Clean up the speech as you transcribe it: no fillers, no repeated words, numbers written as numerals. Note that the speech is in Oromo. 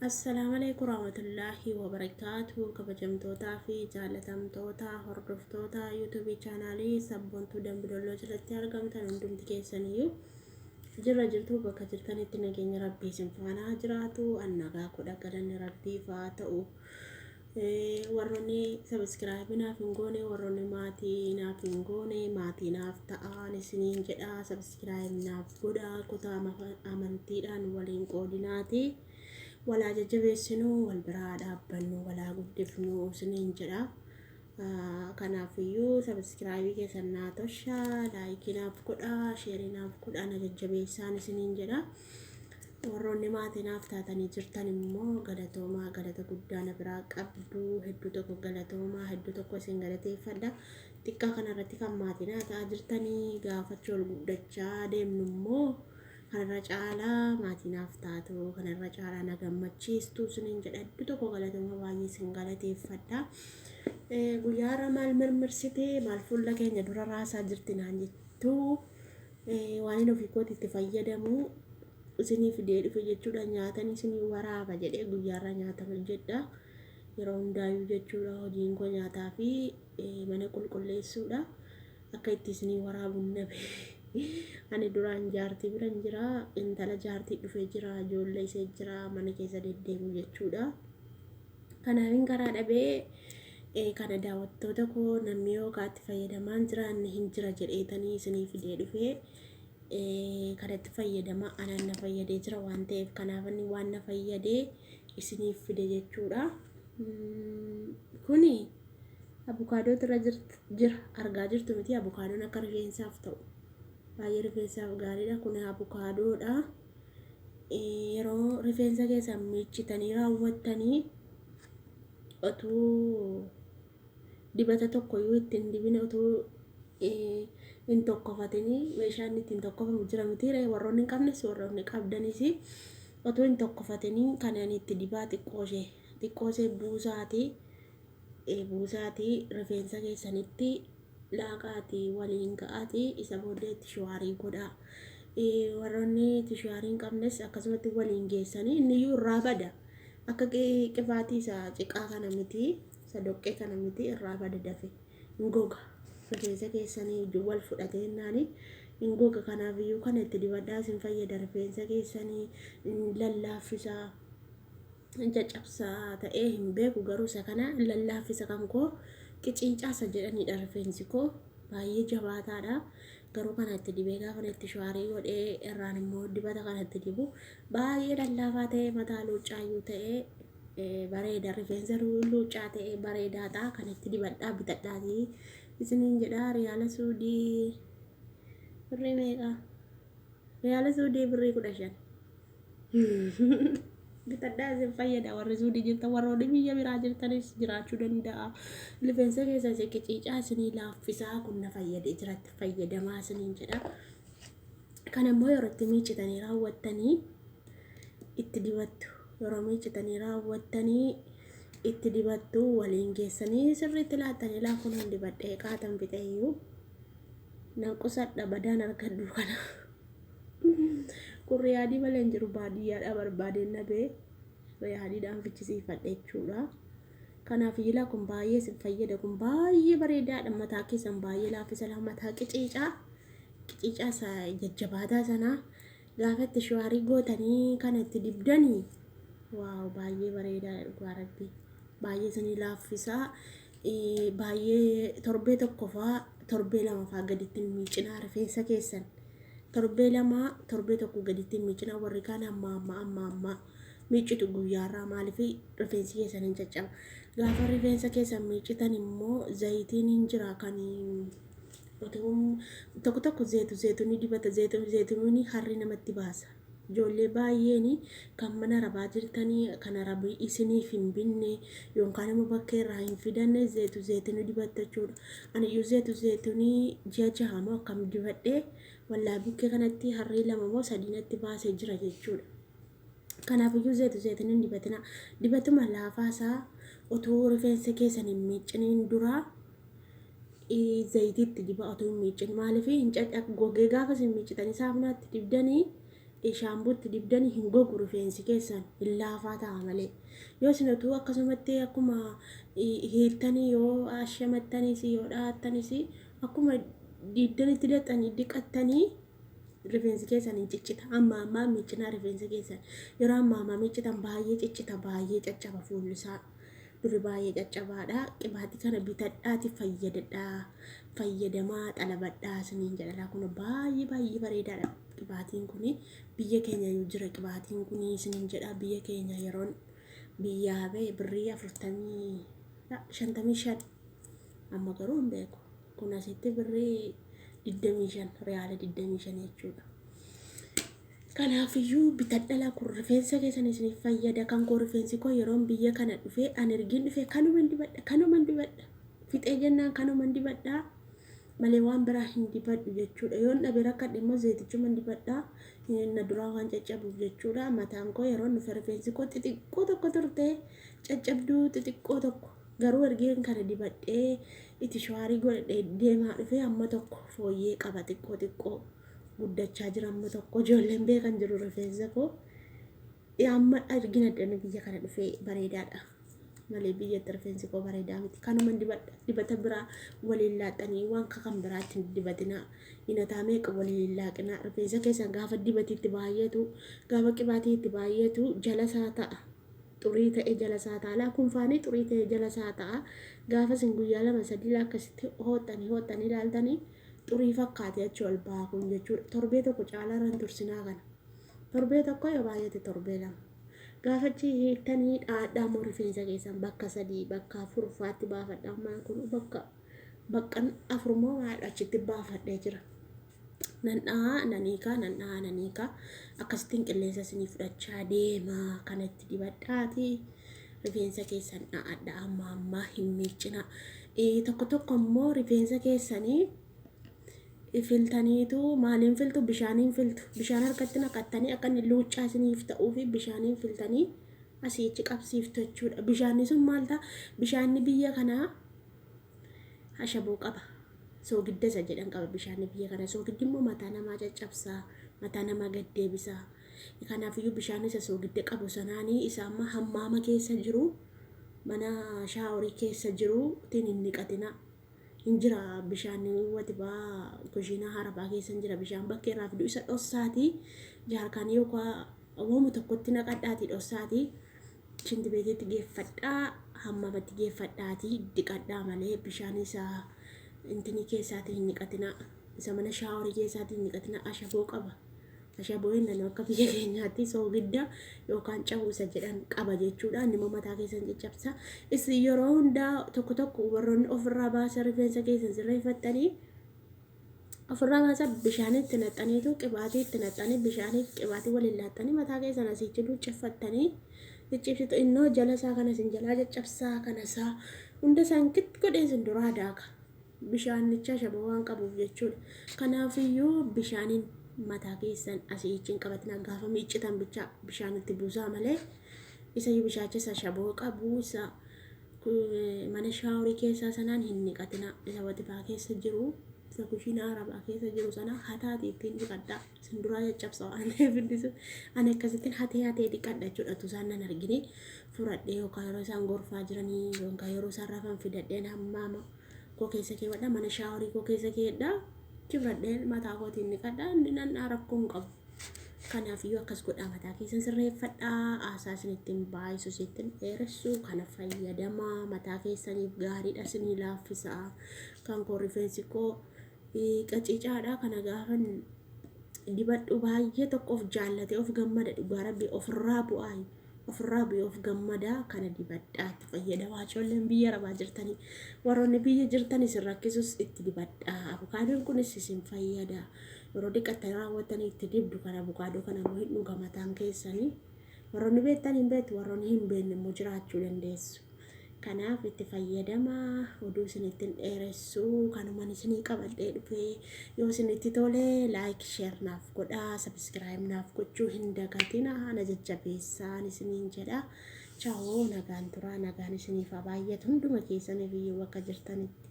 Assalaamu alaikum warahmatullaahi wabarakaatu. Kabajamtootaa fi jaalatamtoota hordoftoota yuutuubii chaanaalii Sabboontuu Dambidolloo jalatti argamtan hundumti keessaniyyuu jirra jirtu, bakka jirtanitti nageenya rabbii isin faana jiraatu. Annagaa kudha galanni rabbiif haa ta'u. Warroonni subscribe naaf hin goone, warroonni maatii naaf hin goone, maatii naaf ta'aan isiniin jedha. Subscribe naaf godhaa, kutaa amantiidhaan waliin qoodinaati. Walaa jajjabeessinu, wal biraa dhaabbannu, walaa guddifnu isiniin jedha. Kanaafiyyuu subscribe keessan naa toshaa, like naaf godhaa, share naaf godhaa, na jajjabeessaan isiniin jedha. Warroonni maatii naaf taatanii jirtan immoo galatoomaa, galata guddaa na biraa qabdu. Hedduu tokko galatoomaa, hedduu tokko isin galateeffadha. Xiqqaa kanarratti kan maatii naa ta'aa jirtanii, gaafachuu ol guddachaa deemnu immoo kanarra caalaa maatii naaf taatu, kanarra caalaa na gammachiistu isiniin jedha. Hedduu tokko galatoomaa, baay'ee isin galateeffadha. Guyyaarra maal mirmirsite, maal fuula keenya dura raasaa jirti naan jettu, waan inni ofii kootti itti fayyadamu isinii fidee dhufe jechuudha. Nyaatan isinii waraaba jedhee guyyaarra nyaatan hojjedha. Yeroo hundaayyuu jechuudha, hojiin koo nyaataa fi mana qulqulleessuudha. Akka itti isinii waraabu nabe. Ani duraan jaartii biran jira, intala jaartii dhufee jira, ijoollee isee jira, mana keessa deddeemu jechuudha. Kanaafin karaa dhabee kana daawwattoota koo namni yookaan itti fayyadamaan jiraanne hin jira jedheetanii isinii fidee dhufee. Kanatti fayyadama, anaan na fayyadee jira waan ta'eef, kanaaf inni waan na fayyadee isiniif fide jechuudha. Kuni abukaadoota irra jira, argaa jirtu miti? Abukaadoon akka rifeensaaf ta'u baay'ee rifeensaaf gaariidha. Kun abukaadoodha. Yeroo rifeensa keessan miiccitanii raawwattanii, otuu dibata tokkoyyuu ittiin dibine, otuu hin tokkofatanii, meeshaan ittiin tokkofamu jira miti? Warroonni hin qabnes, warroonni qabdanis, otuu hin tokkofatanii kan itti dibaa, xiqqooshee xiqqooshee buusaatii buusaatii rifeensa keessanitti laaqaatii waliin ga'aatii, isa booddee itti shower godhaa. Warroonni itti shower hin qabnes akkasumatti waliin geessanii, inni iyyuu irraa bada. Akka qibaatii isa ciqaa kana miti, isa dhoqqee kana miti, irraa bada dafe hin goga. Rifeensa keessanii wajjin wal fudhatee jennaani hin goga. Kanaaf iyyuu kana itti dibadhaa, isin fayyada. Rifeensa keessanii lallaaffisaa, caccabsaa ta'ee hin beeku, garuu isa kana lallaaffisa. Kan koo qiciicaasa jedhanidha, rifeensi koo baay'ee jabaataadha. Garuu kana itti dibee, gaafa itti shower godhee irraan immoo dibata kana itti dibu, baay'ee lallaafaa ta'ee, mataa luuccaayyuu ta'ee bareeda, rifeensa luuccaa ta'ee bareedaa ta'a. Kan itti dibadhaa, bitadhaatii isiniin jedha. Riyaala Suudii birrii meeqa? Riyaala Suudii birrii 15. Bitadhaa, isin fayyada. Warri Suudii jirtan, warroonni biyya biraa jirtanis jiraachuu danda'a. Rifeensa keessa isa qiciicaa isinii laaffisaa. Kun na fayyadee jiratti, fayyadamaa isiniin jedha. Kan immoo yeroo itti miiccitanii raawwattanii itti dibattu. Yeroo miiccitanii raawwattanii itti dibattu, waliin geessanii sirriitti laattanii laafuun hin dibadhee qaatan fixeeyyuu nan qusadha, badaan argadhu kana. Kun riyaadii malee hin jiru, baadiyyaadhaa barbaadeen dhabee riyaadiidhaan fichisiifadhe jechuudha. Kanaaf yilaa kun baay'ee isin fayyada. Kun baay'ee bareedaadha. Mataa keessan baay'ee laaffisa. Mataa qiciicaa qiciicaa isa jajjabaataa sanaa gaafa itti shower gootanii kana itti dibdanii, wow, baay'ee bareedaadha, dhugaa rabbii. Baay'ee isinii laaffisaa. Baay'ee torbee tokko faa, torbee 2 faa gaditti miicinaa rifeensa keessan. Torbee 2, torbee 1 gaditti miicinaa. Warri kaan amma amma amma amma miiccitu guyyaarraa, maaliif rifeensi keessan hin caccaba. Gaafa rifeensa keessan miiccitan immoo zayitiin hin jira, kan tokko tokko zeetu zeetunii dibata, zeetu zeetunii harri namatti baasa. Ijoollee baay'een kan mana arabaa jirtanii, kan arabii isiniif hin binne yookaan immoo bakka irraa hin fidanne, zeetu zeetunii dibatta jechuudha. Ani iyyuu zeetu zeetunii ji'a 6 moo akkam dibadhee, wallaahi bukkee kanatti harrii lama moo sadii natti baasee jira jechuudha. Kanaafiyyuu zeetu zeetunii hin dibatina. Dibatuma laafaa isaa utuu rifeensa keessan hin miicciniin duraa zayitiitti diba, otoo hin miiccin. Maaliif? Hin caccab, gogee gaafa isin miiccitanii saamunaatti dibdanii Shaambuutti dibdanii hin gogu rifeensi keessan, hin laafaa ta'a malee. Yoo isin utuu akkasumatti akkuma hiiktanii yoo ashamattanis yoo dha'attanis akkuma diddanitti lexxanii dhiqattanii rifeensi keessan hin ciccita. Amma ammaa miiccinaa rifeensa keessan. Yeroo amma ammaa miiccitan baay'ee ciccita, baay'ee caccaba fuulli isaa. Duri baay'ee caccabaadha. Qibaatii kana bitadhaati fayyadadhaa, fayyadamaa xalabadhaa isiniin jedha. Kun baay'ee baay'ee bareedaadha. Qibaatiin kun biyya keenya jira, qibaatiin kun isiniin jedha. Biyya keenya yeroon biyyaa ba'e birrii 40, 55, amma garuu hin beeku. Kun asitti birrii 25, riyaala 25 jechuudha. Kanaafiyyuu bitadhala, kun rifeensa keessan isiniif fayyada. Kan koo rifeensi koo yeroon biyya kana dhufee, ani ergiin dhufee kanuman dibadha, kanuman dibadha. Fixee jennaan kanuman dibadha malee waan biraa hin dibadhu jechuudha. Yoon dhabe rakkadhe immoo zayitichuman dibadha. Na duraa waan caccabuuf jechuudha. Mataan koo yeroon dhufe rifeensi koo xixiqqoo tokko turte, caccabduu xixiqqoo tokko. Garuu ergeen kana dibadhee itti shawaarii godhadhee deemaa dhufee amma tokko fooyyee qaba, xiqqoo xiqqoo guddachaa jira amma tokko. Ijoolleen beekan jiru, rifeensa koo amma argina addana biyya kana dhufee bareedaadha malee biyyatti rifeensi koo bareedaa miti. Kanuma dibadha. Dibata biraa waliin laaxanii waan kan biraatti hin dibatinaa. Hinataa meeqa waliin laaqinaa. Rifeensa keessan gaafa dibatiitti baay'atu, gaafa qibaatiitti baay'atu jala isaa ta'a. Xurii ta'e jala isaa ta'a. Kunfaanii xurii ta'e jala isaa ta'a. Gaafa isin guyyaa 2, 3 akkasitti hooxxanii hooxxanii ilaaltanii xurii fakkaate achi ol ba'a kun jechuudha. Torbee tokko caalaa irra hin tursinaa kana. Torbee tokko, yoo baay'ate torbee 2. Gaafa achi hiiktanii dhaadhaa immoo rifeensa keessan bakka sadii, bakka afurfaatti baafadha. Ammaan kun bakka baqqan afur moo achitti baafadhee jira. Nan dhahaa nan hiikaa, nan dhahaa nan hiikaa, akkasittiin qilleensa isinii fudhachaa deemaa. Kanatti dibadhaati rifeensa keessan dha'adha, amma ammaa hin miiccinaa. Tokko tokko immoo rifeensa keessanii filtaniitu maaliin filtu? Bishaaniin filtu. Bishaan harkatti naqattanii akka inni luuccaa isiniif ta'uu fi bishaaniin filtanii asii achi qabsiiftu jechuudha. Bishaanni sun maal ta'a? Bishaanni biyya kanaa ashaboo qaba. Soogidda isa jedhan qaba bishaanni biyya kanaa. Soogiddi immoo mataa namaa caccabsaa, mataa namaa gaddeebisaa. Kanaafiyyuu bishaan isa soogidda qabu sanaanii isa amma hammaama keessa jiru, mana shaaworii keessa jiru ittiin hin dhiqatina. Hin jira bishaan watibaa kushiinaa harabaa keessa hin jira, bishaan bakkee irraa fidu isa dhossaatii jaarkaanii yookaan woomu tokkotti naqadhaatii dhossaatii shinti beetiitti geeffadhaa, hammamatti geeffadhaatii dhiqadhaa malee bishaan isaa intinii keessaatii hin dhiqatinaa. Isa mana shaaworii keessaatii hin dhiqatinaa, ashaboo qaba. Ashaboo hin akka biyya keenyaatti soogidda yookaan cabuu isa jedhan qaba jechuudha. Inni immoo mataa keessan caccabsa. Isin yeroo hundaa tokko tokko warroonni ofirraa baasan rifeensa keessan sirreeffattanii ofirraa baasan bishaan itti naqxaniitu qibaatii itti naqxanii, bishaanii qibaatii waliin laattanii mataa keessan asiichi luucceffattanii ciccibsitu. Innoo jala isaa kana isin jalaa caccabsaa, kana isaa hunda isaan kitti godhee isin duraa daaka. Bishaanicha ashaboo waan qabuuf jechuudha. Kanaafiyyuu bishaaniin mataa keessan asii achi hin qabatinaa. Gaafa miiccitan bicha bishaan itti buusaa malee isa bishaacha ashaboo qabu isa mana shaaworii keessaa sanaan hin dhiqatinaa. Isa watibaa keessa jiru, isa kushiinaa arabaa keessa jiru sana hataati ittiin dhiqadhaa. Isin duraa caccabsa waan ta'eef inni sun. Ani akkasittiin hatee hatee dhiqadha jechuudha. Utuu isaan nan argine furadhee yookaan yeroo isaan gorfaa jiranii yookaan yeroo isaan rafan fidadheen hammaama koo keessa keewwadha, mana shaaworii koo keessa keewwadha, fudhadheen mataa kootiin dhiqadha. Inni nan rakkoo hin qabu. Kanaafiyyuu akkas godhaa, mataa keessan sirreeffadhaa. Haasaa isin ittiin baay'isu isin dheeressu, kana fayyadamaa, mataa keessaniif gaariidha, isinii laaffisaa. Kan koo rifeensi koo qaciicaadha. Kana gaafan dibadhu baay'ee tokko of jaallatee of gammada. Dhugaa rabbii ofirraa bu'aa, ofirraa bu'ee of gammadaa. Kana dibadhaa, itti fayyadamaa. Ijoolleen biyya arabaa jirtanii, warroonni biyya jirtan isin rakkisus itti dibadhaa. Abukaadoon kunis isin fayyada. Yeroo dhiqattanii raawwattanii itti dibdu kana, abukaadoo kana immoo hin dhuga mataan keessanii. Warroonni beektan hin beektu, warroonni hin beekne immoo jiraachuu dandeessu. Kanaaf itti fayyadamaa. Oduu isin ittiin dheeressu, kanuman isinii qabadhee dhufee. Yoo isinitti tole like, share naaf godhaa, subscribe naaf gochuu hin dagatina, na jajjabeessaan isiniin jedha. Chaawoo, nagaan turaa, nagaan isiniif haa baay'atu hunduma keessaniif iyyuu bakka jirtanitti.